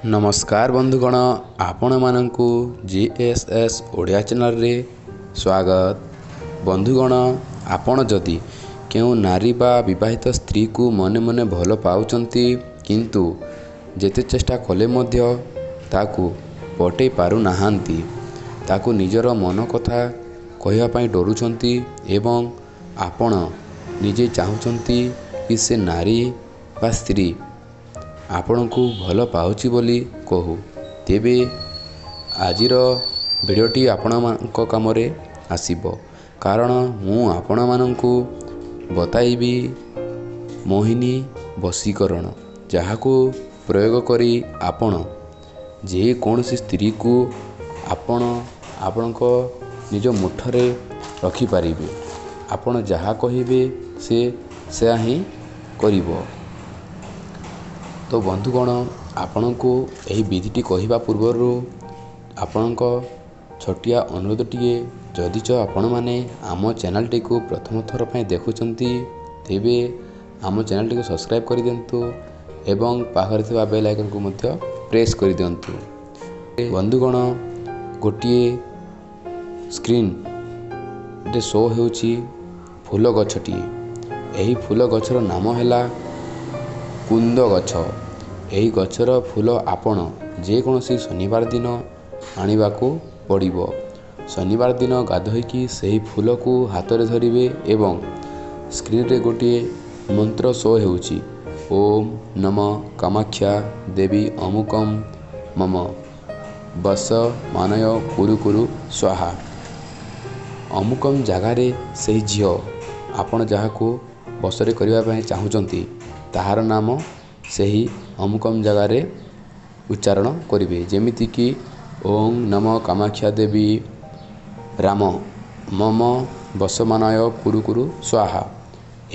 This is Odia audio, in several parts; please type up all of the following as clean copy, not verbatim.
ନମସ୍କାର ବନ୍ଧୁଗଣ, ଆପଣମାନଙ୍କୁ GSS Odia ଚ୍ୟାନେଲରେ ସ୍ୱାଗତ। ବନ୍ଧୁଗଣ, ଆପଣ ଯଦି କେଉଁ ନାରୀ ବା ବିବାହିତ ସ୍ତ୍ରୀକୁ ମନେ ମନେ ଭଲ ପାଉଛନ୍ତି, କିନ୍ତୁ ଯେତେ ଚେଷ୍ଟା କଲେ ମଧ୍ୟ ତାକୁ ପଟେଇ ପାରୁନାହାନ୍ତି, ତାକୁ ନିଜର ମନ କଥା କହିବା ପାଇଁ ଡରୁଛନ୍ତି ଏବଂ ଆପଣ ନିଜେ ଚାହୁଁଛନ୍ତି କି ସେ ନାରୀ ବା ସ୍ତ୍ରୀ ଆପଣଙ୍କୁ ଭଲ ପାଉଛି ବୋଲି କହୁ, ତେବେ ଆଜିର ଭିଡ଼ିଓଟି ଆପଣଙ୍କ କାମରେ ଆସିବ। କାରଣ ମୁଁ ଆପଣମାନଙ୍କୁ ବତାଇବି ମୋହିନୀ ବଶୀକରଣ, ଯାହାକୁ ପ୍ରୟୋଗ କରି ଆପଣ ଯେକୌଣସି ସ୍ତ୍ରୀକୁ ଆପଣ ଆପଣଙ୍କ ନିଜ ମୁଠରେ ରଖିପାରିବେ। ଆପଣ ଯାହା କହିବେ ସେ ସେୟା ହିଁ କରିବ। ତ ବନ୍ଧୁଗଣ, ଆପଣଙ୍କୁ ଏହି ବିଧିଟି କହିବା ପୂର୍ବରୁ ଆପଣଙ୍କ ଛୋଟିଆ ଅନୁରୋଧଟିଏ, ଯଦିଚ ଆପଣମାନେ ଆମ ଚ୍ୟାନେଲଟିକୁ ପ୍ରଥମ ଥର ପାଇଁ ଦେଖୁଛନ୍ତି, ତେବେ ଆମ ଚ୍ୟାନେଲଟିକୁ ସବସ୍କ୍ରାଇବ୍ କରିଦିଅନ୍ତୁ ଏବଂ ପାଖରେ ଥିବା ବେଲ୍ ଆଇକନ୍କୁ ମଧ୍ୟ ପ୍ରେସ୍ କରିଦିଅନ୍ତୁ। ବନ୍ଧୁଗଣ, ଗୋଟିଏ ସ୍କ୍ରିନ୍ରେ ଶୋ ହେଉଛି ଫୁଲ ଗଛଟିଏ। ଏହି ଫୁଲ ଗଛର ନାମ ହେଲା କୁନ୍ଦ ଗଛ। ଏହି ଗଛର ଫୁଲ ଆପଣ ଯେକୌଣସି ଶନିବାର ଦିନ ଆଣିବାକୁ ପଡ଼ିବ। ଶନିବାର ଦିନ ଗାଧୋଇକି ସେହି ଫୁଲକୁ ହାତରେ ଧରିବେ ଏବଂ ସ୍କ୍ରିନ୍ରେ ଗୋଟିଏ ମନ୍ତ୍ର ଶୋ ହେଉଛି, ଓମ୍ ନମ କାମାକ୍ଷା ଦେବୀ ଅମୁକମ୍ ମମ ବସ ମାନୟ କୁରୁ କୁରୁ ସ୍ୱାହା। ଅମୁକମ୍ ଜାଗାରେ ସେହି ଝିଅ ଆପଣ ଯାହାକୁ ବଶରେ କରିବା ପାଇଁ ଚାହୁଁଛନ୍ତି, ତାହାର ନାମ ସେହି ଅମୁକମ୍ ଜାଗାରେ ଉଚ୍ଚାରଣ କରିବେ। ଯେମିତିକି ଓଁ ନମ କାମାକ୍ଷା ଦେବୀ ରାମ ମମ ବସମାନୟ କୁରୁ କୁରୁ ସ୍ୱାହା।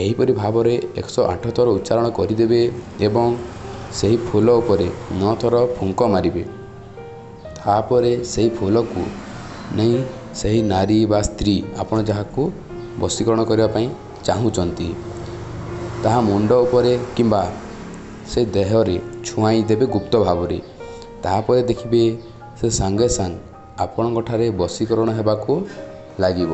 ଏହିପରି ଭାବରେ 108 ଥର ଉଚ୍ଚାରଣ କରିଦେବେ ଏବଂ ସେହି ଫୁଲ ଉପରେ 9 ଥର ଫୁଙ୍କ ମାରିବେ। ତାପରେ ସେହି ଫୁଲକୁ ନେଇ ସେହି ନାରୀ ବା ସ୍ତ୍ରୀ ଆପଣ ଯାହାକୁ ବଶୀକରଣ କରିବା ପାଇଁ ଚାହୁଁଛନ୍ତି, ତାହା ମୁଣ୍ଡ ଉପରେ କିମ୍ବା ସେ ଦେହରେ ଛୁଆଇଁ ଦେବେ ଗୁପ୍ତ ଭାବରେ। ତାପରେ ଦେଖିବେ ସେ ସାଙ୍ଗେ ସାଙ୍ଗେ ଆପଣଙ୍କ ଠାରେ ବଶୀକରଣ ହେବାକୁ ଲାଗିବ।